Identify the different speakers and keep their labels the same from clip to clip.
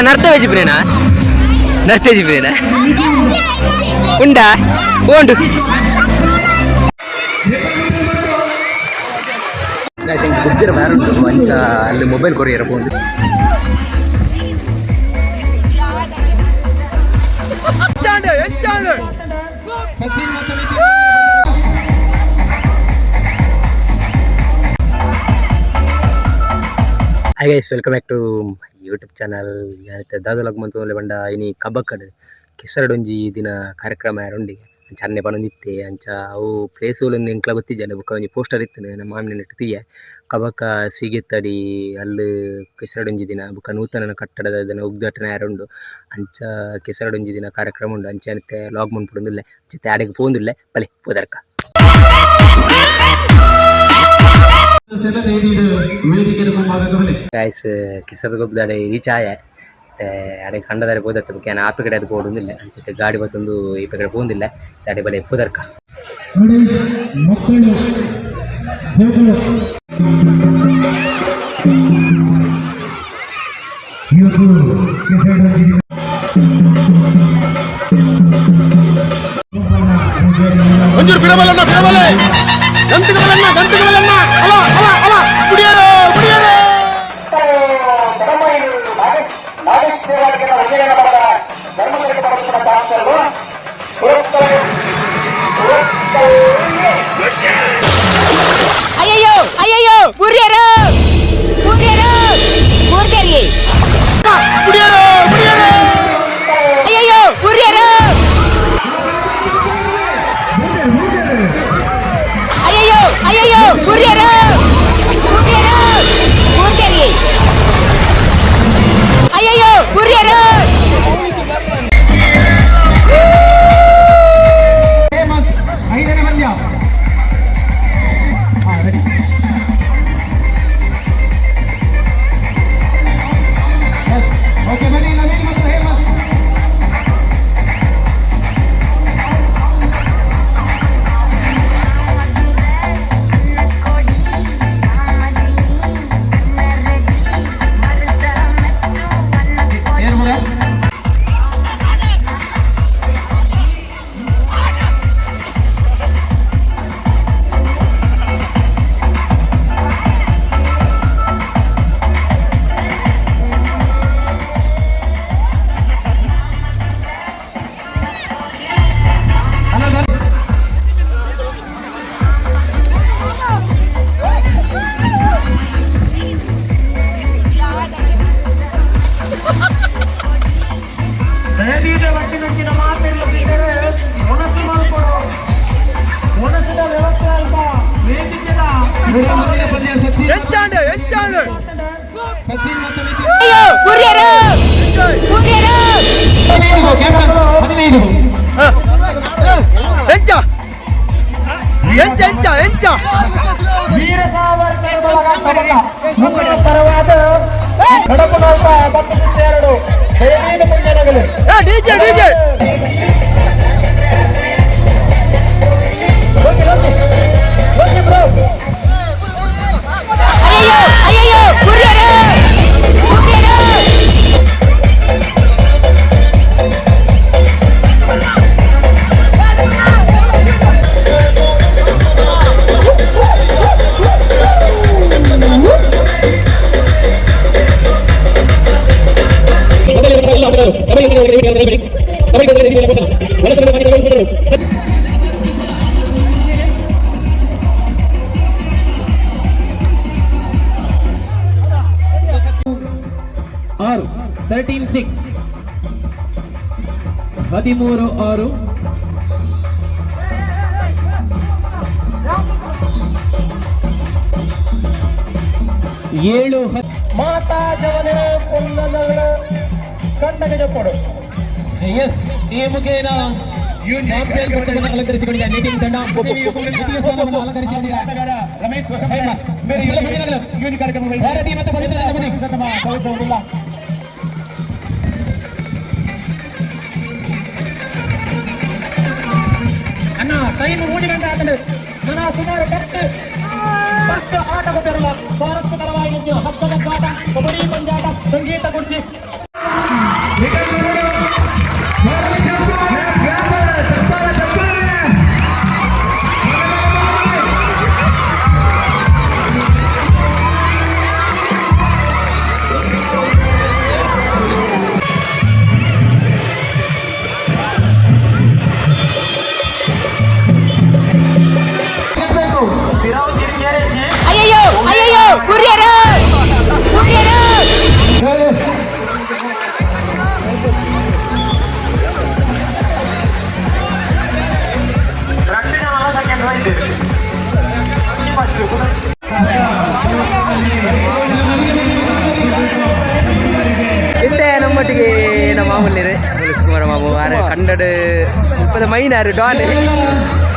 Speaker 1: ನರ್ತೇಜಿ ಪ್ರೇನಾ ನರ್ತೇಜಿ ಪ್ರೇನಾ ಉಂಡಾ ಉಂಡು. ಗುಜ್ಜರ ಬ್ಯಾರುಂಟು ಅಂಚ ಅಲ್ಲಿ ಮೊಬೈಲ್ ಕೊರಿಯರ ಪೋಂದು. Hi guys, welcome back to YouTube channel. ದಾದಲಾಗ್ ಮಂತೊಂದುಲ್ಲೆ ಪಂಡ ಇನಿ ಕಬಕಡ್ ಕೆಸರಡೊಂಜಿ ದಿನ ಕಾರ್ಯಕ್ರಮ ಯಾರುಂಡಿ ಅಂಚ ಅನ್ನೆ ಪನೊಂದಿತ್ತೆ. ಅಂಚ ಅವು ಪ್ಲೇಸ್ ಎಂಕ್ಲ ಗೊತ್ತಿಜ್ಜಂಡ. ಬೊಕ್ಕ ಒಂಜಿ ಪೋಸ್ಟರ್ ಇತ್ತುಂಡು ನಮ್ಮ ಮಾಮಿನ ನೆಟ್ ತೂಯೆ. ಕಬಕ ಸೀಗೆತ್ತಡಿ ಅಲ್ಲು ಕೆಸರಡೊಂಜಿ ದಿನ ಬೊಕ್ಕ ನೂತನ ಕಟ್ಟಡದ ದಿನ ಉದ್ಘಾಟನೆ ಯಾರುಂಡು. ಅಂಚ ಕೆಸರಡೊಂಜಿ ದಿನ ಕಾರ್ಯಕ್ರಮ ಉಂಡು. ಅಂಚ ಇತ್ತೆ ಲಾಗ್ ಮನ್ಪುಡೊಂದುಲ್ಲೆ. ಅಂಚ ಆಡೆಗ್ ಪೋವೊಂದುಲ್ಲೆ ಬಲೆ ಪೋದರ್ಕ. ಗಾಯ್ಸ್, ಕೆಸರು ಗೊಬ್ಬದಾಡೆ ರೀಚ್ ಆಯೆ. ಅಡೆ ಕಂಡದಾರೆ ಪೋದತ್ತ. ಬೊಕ್ಕ ಯಾನ್ ಆಪೆ ಕಡೆ ಅದು ಪೋಡೊಂದಿಲ್ಲ. ಅಂಚ ಗಾಡಿ ಬತ್ತೊಂದು ಈ ಕಡೆ ಪೋವೊಂದಿಲ್ಲ. ಅಡೆ ಬಲೆ ಪೋದರ್ಕ.
Speaker 2: ನೋಡಿ ಮಕ್ಕಳು ಜೋಗಳು ಇವತ್ತು ಕೆಸರಡೊಂಜಿ
Speaker 3: ಒಂಚೂರು ಬಿಡಬಲ್ಲಣ್ಣ, ಬಿಡಬಲ್ಲೆ. ಗಂಟುಗಳನ್ನ, ಗಂಟುಗಳನ್ನ, ಅವ ಅವ ಅವ ಕುಡಿಯರು, ಕುಡಿಯರು.
Speaker 4: ಅಯ್ಯಯ್ಯೋ ಅಯ್ಯಯ್ಯೋ, ಬುರ್ಯರು ಬುರ್ಯರು ಬುರ್ಯರಿ.
Speaker 3: ಕುಡಿಯರು, ಕುಡಿಯರು.
Speaker 4: ಅಯ್ಯಯ್ಯೋ ಬುರ್ಯರು, ಅಯ್ಯಯ್ಯೋ ಅಯ್ಯಯ್ಯೋ, ಬುರ್ಯರು ಬುರ್ಯರು ಬುರ್ಯರಿ, ಅಯ್ಯಯ್ಯೋ ಬುರ್ಯರು.
Speaker 2: ಹೇಮಂತ್, ಐದನೇ ಪಂದ್ಯ. ಹಾ, ರೆಡಿ. ಎಸ್, ಓಕೆ, ಬನ್ನಿ ನವೀನ್ ಮತ್ತು ಹೇಮಂತ್. ಏನ್ ಮರ? ಮುಂದಿನ ಪಂದ್ಯ ಸಚಿನ್ ಸಚಿನ್ ಮತ್ತು ನಿತಿನ್.
Speaker 4: ಅಯ್ಯೋ ಬುರ್ಯರು ಬುರ್ಯರು.
Speaker 2: 15 ಕ್ಯಾಪ್ಟನ್ಸ್, 15.
Speaker 3: ಎಂಚ ಎಂಚ ಎಂಚ ಎಂಚ.
Speaker 2: ವೀರ ಸಾವರ್ಕರ್ ಬಳಗ ಕಬಕ ಮುಂದಿನ ಪರವಾದ ಕಡಪನಲ್ಪ 2 ಪಂದ್ಯನಗಲು.
Speaker 3: DJ DJ.
Speaker 4: ಅಯ್ಯಯ್ಯೋ ಅಯ್ಯಯ್ಯೋ, ಬುರ್ಯರು ಬುರ್ಯರು.
Speaker 2: 6, 13-6, 13-6. 7. ಮಾತಾ ಜವನ ಪೊನ್ನಗಳ ಕಣ್ಣಗೆ ಕೊಡು. ಎಸ್, ಈ ಮುಖೇನ ಚಾಂಪಿಯನ್ ಪಟ್ಟವನ್ನು ಅಲಂಕರಿಸಿಕೊಂಡಿದೆ ನಿತಿನ್ ತಂಡ. ದ್ವಿತೀಯ ಸ್ಥಾನವನ್ನು ಅಲಂಕರಿಸಿಕೊಂಡಿದೆ ಹೇಮಂತ್. ಭಾರತಿ ಮತ್ತು ಪವಿತ್ರ ತಂಡ ಬನ್ನಿ.
Speaker 5: ಅಣ್ಣ, ಟೈಮ್ 3 ಗಂಟೆ ಆತಂಡು. ನನ್ನ ಸುಮಾರು 10 10 ಆಟ ಕೊಟ್ಟಿರಲ್ಲ. ಸ್ವಾರಸ್ಯಕರವಾಗಿ ಹಗ್ಗದ ಕಾಟ, ಕಬಡ್ಡಿ ಪಂಜಾಟ, ಸಂಗೀತ ಕುರ್ಚಿ.
Speaker 1: ಇತ್ತೆ ನಮ್ಮೊಟ್ಟಿಗೆ ನಮ್ಮ ಮಾಮೂಲಿ ಸುಕುಮಾರ ಮಾಮು ಆರ ಕಂಡಡು ಮುಪ್ಪದ ಮೈನಾರು ಡಾನ್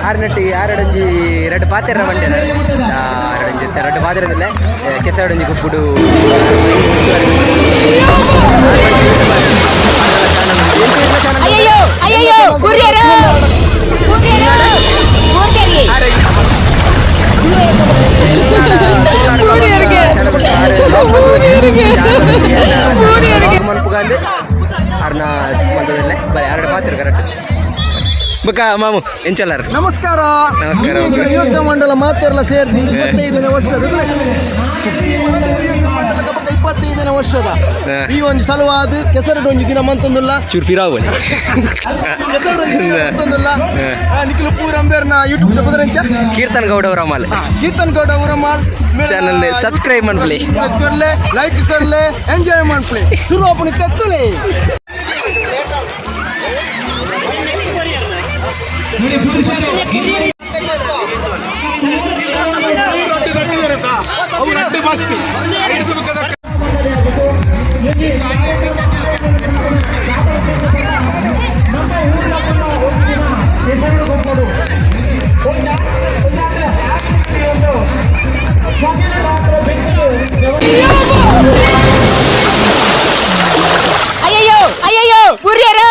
Speaker 1: ಆರ್ನಟ್ಟಿ ಆರಡಂಜಿ ರಡ್ಡು ಪಾತೆರ ಬಂಡೆನ ಆರಡಂಜಿ ರಡ್ಡು ಪಾತೆರದಿಲ್ಲ ಕೆಸರಡಂಜಿ ಗುಪ್ಪುಡು.
Speaker 4: ಅಯ್ಯಯ್ಯೋ ಅಯ್ಯಯ್ಯೋ ಗುರಿಯರು ಗುರಿಯರು ಗುರಿಯರಿ.
Speaker 1: ಮನ್ಪುಗಂದು ಅರ್ನ ಮಂತದಲ್ಲೇ ಬರೀ ಆರಡು ಪಾತ್ರ ಕರೆಕ್ಟ್ ಬಕ್ಕ ಮಾಮು ಎಂಚಲ್ಲಾರ.
Speaker 3: ನಮಸ್ಕಾರ.
Speaker 1: ನಮಸ್ಕಾರ.
Speaker 3: ಯುವಕ ಮಂಡಲ ಮಾತೆರ್ಲ ಸೇರಿ 25ನೇ ವರ್ಷದ ಶ್ರೀ ವನದೇವಿ ಯುವಕ ಮಂಡಲ ಕಬಕ 25ನೇ ವರ್ಷದ ಈ ಒಂದು ಸಲುವಾದ ಕೆಸರಡೊಂಜಿ ದಿನ ಮಂತೊಂದುಲ್ಲ.
Speaker 1: ಚೂರು ಫಿರಾವ್.
Speaker 3: ಕೆಸರಡೊಂಜಿ ದಿನ ಮಂತೊಂದುಲ್ಲ. ನಿಖಿಲ್ ಪೂರಂಬೇರ್ನ ಯೂಟ್ಯೂಬ್ ಪದರಂಚ.
Speaker 1: ಕೀರ್ತನ್ ಗೌಡ ಅವರ ಮಾಲೆ.
Speaker 3: ಕೀರ್ತನ್ ಗೌಡ ಅವರ ಮಾಲ್.
Speaker 1: ಚಾನಲ್ ಸಬ್ಸ್ಕ್ರೈಬ್ ಮನ್ಪುಲೆ.
Speaker 3: ಕೊರ್ಲೆ, ಲೈಕ್ ಕೊರ್ಲೆ, ಎಂಜಾಯ್ ಮಾಡ್ಪ್ಲೆ, ಶುರು ಆಪುನಿ ತೆತ್ತುಲೆ.
Speaker 4: ಅಯ್ಯಯ್ಯೋ ಅಯ್ಯಯ್ಯೋ ಗುರಿಯರು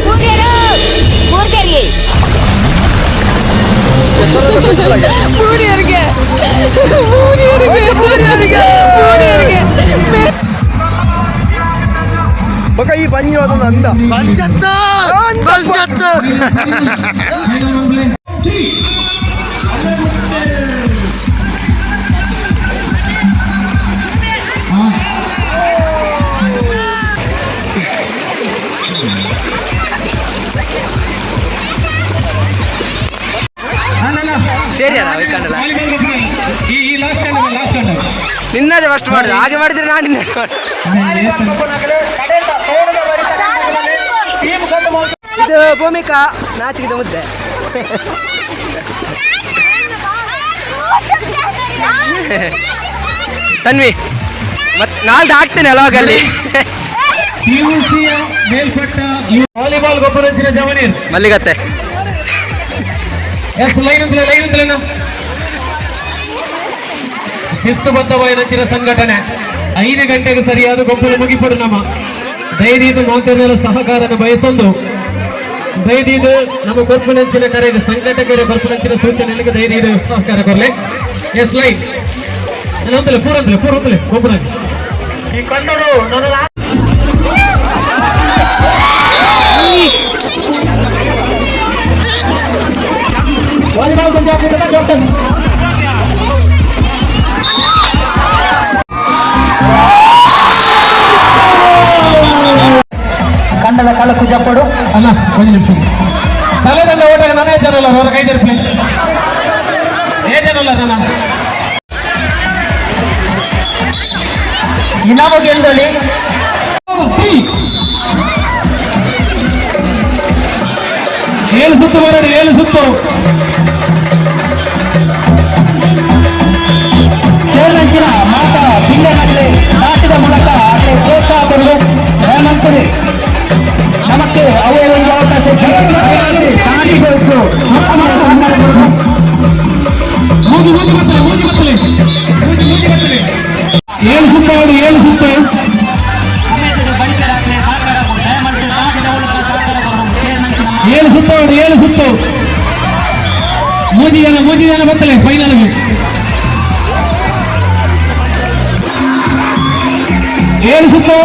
Speaker 4: ಗುರಿಯರು ಗುರಿಯರಿ.
Speaker 6: ಮೂರಿಯರಿಗೆ ಮೂರಿಯರಿಗೆ ಮೂರಿಯರಿಗೆ ಮೂರಿಯರಿಗೆ.
Speaker 3: ಬಕ ಈ ಪಂಜಿವಾದ ಅಂದ.
Speaker 1: ಸರಿ ಅಲ್ಲ ಬೇಕಂಡಲ್ಲ.
Speaker 2: ಈ ಲಾಸ್ಟ್ ಲಾಸ್ಟ್.
Speaker 1: ನಿನ್ನದೇ ಫಸ್ಟ್ ಮಾಡಿದ್ರೆ ಹಾಗೆ ಮಾಡಿದ್ರೆ ನಾನು ನಿನ್ನ. ಇದು ಭೂಮಿಕಾ ನಾಚಿಕಿದ ಮುದ್ದೆ. ತನ್ವಿ ಮತ್ತೆ ನಾಳ್ದು ಹಾಕ್ತೇನೆ ಅಲಾಗಲ್ಲಿ.
Speaker 2: ಪಿಯುಸಿಯ ಮೇಲ್ಪಟ್ಟ ವಾಲಿಬಾಲ್ ಗೊಬ್ಬರಂಚಿನ ಜವನೀರ್.
Speaker 1: ಮಲ್ಲಿಗತ್ತೆ.
Speaker 2: ಎಸ್ ಲೈನ್ ಅಂದ್ಲೆ ಲೈನ್ ಅಂದ್ಲೇನ ಶಿಸ್ತುಬದ್ಧವಾಯಿನಂಚಿನ ಸಂಘಟನೆ. 5 ಗಂಟೆಗೆ ಸರಿಯಾದ ಗೊಬ್ಬರ ಮುಗಿಪಡು. ನಮ್ಮ ದಯದೀದ ಮಾತನಾಡ ಸಹಕಾರನ ಬಯಸೊಂದು ದಯದೀದ ನಮ್ಮ ಕೊರ್ಪುನಂಚಿನ ಕರೆಗೆ ಸಂಘಟಕರ ಕೊರ್ಪುನಂಚಿನ ಸೂಚನೆಗಳಿಗೆ ದಯದೀದ ಸಹಕಾರ ಕೊರಲೆ. ಎಸ್ ಲೈನ್ ಅಂತಲೇ ಪೂರ ಅಂತಲೇ ಪೂರ ಅಂತಲೇ ಗೊಬ್ಬರ.
Speaker 5: ಕಂಡದ ಕಾಲಕ್ಕೂ ಜಪ್ಪಡು.
Speaker 2: ಅಲ್ಲ, ಒಂದು ನಿಮಿಷ. ತಲೆದಂಡ ಓಟಾಗ ನಾನೇ ಜನಲ್ಲ ಅವರ ಕೈ ತಿರ್ಪಲಿ ಏ ಜನಲ್ಲ ನನ್ನ.
Speaker 5: ಇನಾಮು ಗೆಲ್ಲಲಿ.
Speaker 2: ಏಳು ಸುತ್ತು ಬರಡು, ಏಳು ಸುತ್ತು.
Speaker 5: ಕೇರಳಂಚಿನ ಮಾತಾ ಪಿಂಗನಗಲೆ ನಾಟದ ಮೂಲಕ ಆಗಲೇ ಪ್ರೋತ್ಸಾಹ ಕೊಡಲು ಹೇಮಂತರಿ ನಮಕ್ಕೆ ಅವೇ ಒಂದು ಅವಕಾಶ ಸಾಟಿಗೊಳಿಸು.
Speaker 2: ಮೂಜು ಮೂಜು ಬತ್ತಲೆ, ಮೂಜು ಬತ್ತಲೆ, ಮೂಜು ಮೂಜು ಬತ್ತಲೆ. ಏಳು ಸುತ್ತು ಆಡು, ಏಳು ಸುತ್ತು. ಏಳು ಸುತ್ತು ಆಡು, ಏಳು ಸುತ್ತು. ಮೂಜಿ ಜನ, ಮೂಜಿ ಜನ ಬತ್ತಲೆ ಫೈನಲ್. ಏಳು ಸುತ್ತು,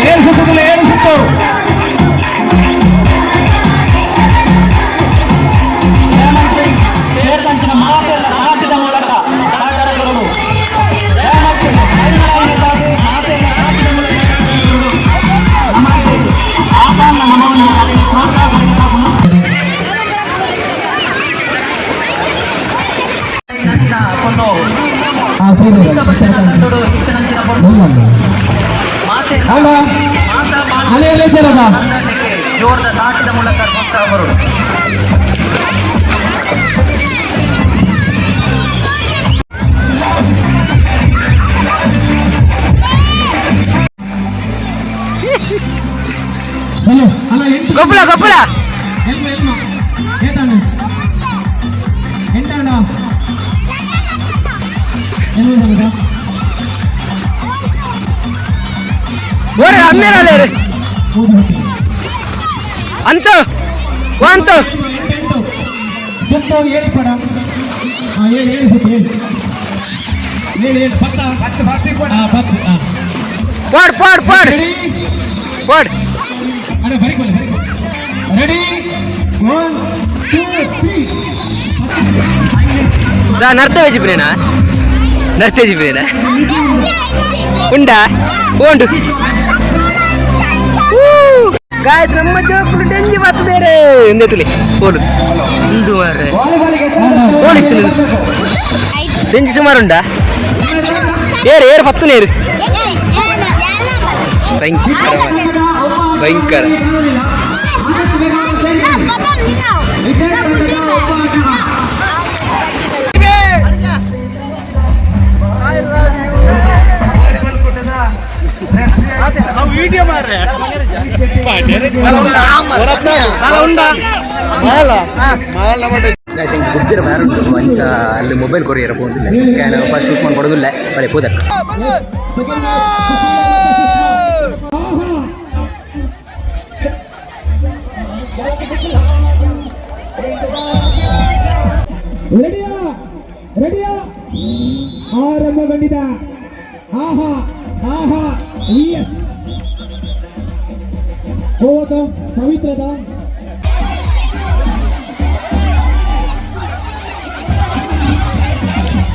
Speaker 2: ಏಳು ಸುತ್ತದಲ್ಲ, ಏಳು ಸುತ್ತು.
Speaker 5: ಕೇರಳಂಚಿನ ಮಾತೆಲ್ಲ ನಾಟದ ಮೂಲಕ ಸಹಕಾರ ಕೊಡಲು ಜೋರದ ನಾಟದ ಮೂಲಕ ಪ್ರೋತ್ಸಾಹ ಬರುವುದು.
Speaker 2: ಅಲ್ಲ, ಎಂಟು.
Speaker 1: ಗೊಪ್ಪುಲ ಗೊಪ್ಪುಲ.
Speaker 2: ಎಲ್ಮ ಎಲ್ಮ ಏತಾಣ ಎಂಟಾಣ ಎಲ್ಮ.
Speaker 1: ಓರೆ ಅಮ್ಮೇರ ಅಂತ ಅಂತ.
Speaker 2: ಎಂಟು ಸುತ್ತ ಏಳು ಪಡ. ಹಾಂ, ಏಳು ಏಳು ಸುತ್ತ ಏಳು ಏಳು ಏಳು ಪತ್ತ 10 10, ಹಾಂ 10, ಹಾಂ.
Speaker 1: ಪಾಡ್ ಪಾಡ್ ಪಾಡ್.
Speaker 2: ರೆಡಿ.
Speaker 1: ಪಾಡ್.
Speaker 2: ಅರೆ, ಬರಿ ಬರಿ ಬರಿ. ರೆಡಿ, 1 2 3.
Speaker 1: ದಾ ನರ್ತವೇಜಿ ಪ್ರೇನಾ? ನರ್ತೇಜಿ ಪ್ರೇನಾ? ಉಂಡಾ ಉಂಡು. ಗಾಯ್ಸ್, ನಮ್ಮ ಜೋಕುಲು ಡೆಂಜಿ ಬರ್ತದೇರೆ ಎಂದೇತುಲಿ ಹೋಲು ಇಂದು ಮಾರ್ರೆ ಹೋಲಿತ್ತು. ಡೆಂಜಿ ಸುಮಾರು ಉಂಡಾ? ಏರು ಏರು ಪತ್ತು ನೇರು. ಭಯಂಕರ ಭಯಂಕರ. ಗಾಯ್ಸ್, ಹಿಂಗೆ ಗುಜ್ಜರ ಬ್ಯಾರುಂಟು ಅಂಚ ಅಲ್ಲಿ ಮೊಬೈಲ್ ಕೊರಿಯರ್ ಪೋಂದಿಲ್ಲ. ಫಸ್ಟ್ ಶೂಟ್ ಮಾಡಿ ಕೊಡೋದಿಲ್ಲ ಬಲೆ ಪೋದಕ್ಕ.
Speaker 2: ರೆಡಿಯಾ ರೆಡಿಯಾ? ಆರಂಭಗೊಂಡಿದೆ. ಆಹಾ ಆಹಾ, ಎಸ್. ಹೋಗ ಪವಿತ್ರದ.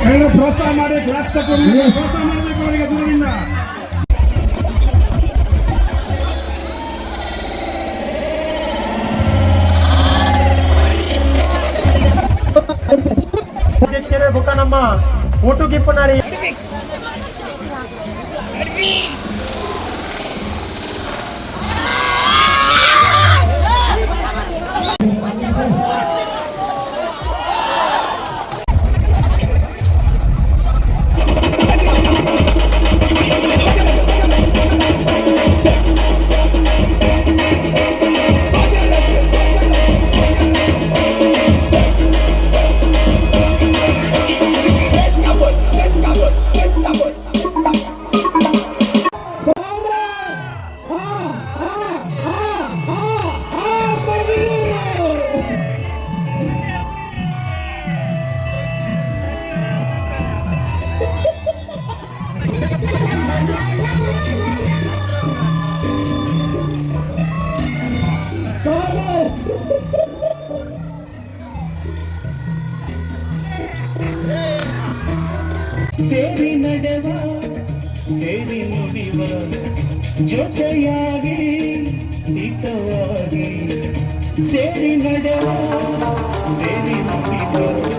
Speaker 7: ಎಲ್ಲರೂ ಪ್ರೋತ್ಸಾಹ ಮಾಡಿ, ಕ್ಲಾಸ್ ತಗೊಂಡು ಪ್ರೋತ್ಸಾಹ ಮಾಡಬೇಕು ಅವರಿಗೆ ದೂರದಿಂದ.
Speaker 3: ಅಧ್ಯಕ್ಷರೇ ಬೊಕ್ಕ ನಮ್ಮ ಊಟ ಗಿಪ್ಪನಾರಿ.
Speaker 5: ಸೇರಿ ನಡೆವ, ಸೇರಿ ನುಡಿವ, ಜೊತೆಯಾಗಿ ಹಿತವಾಗಿ. ಸೇರಿ ನಡೆವ, ಸೇರಿ ನುಡಿವ.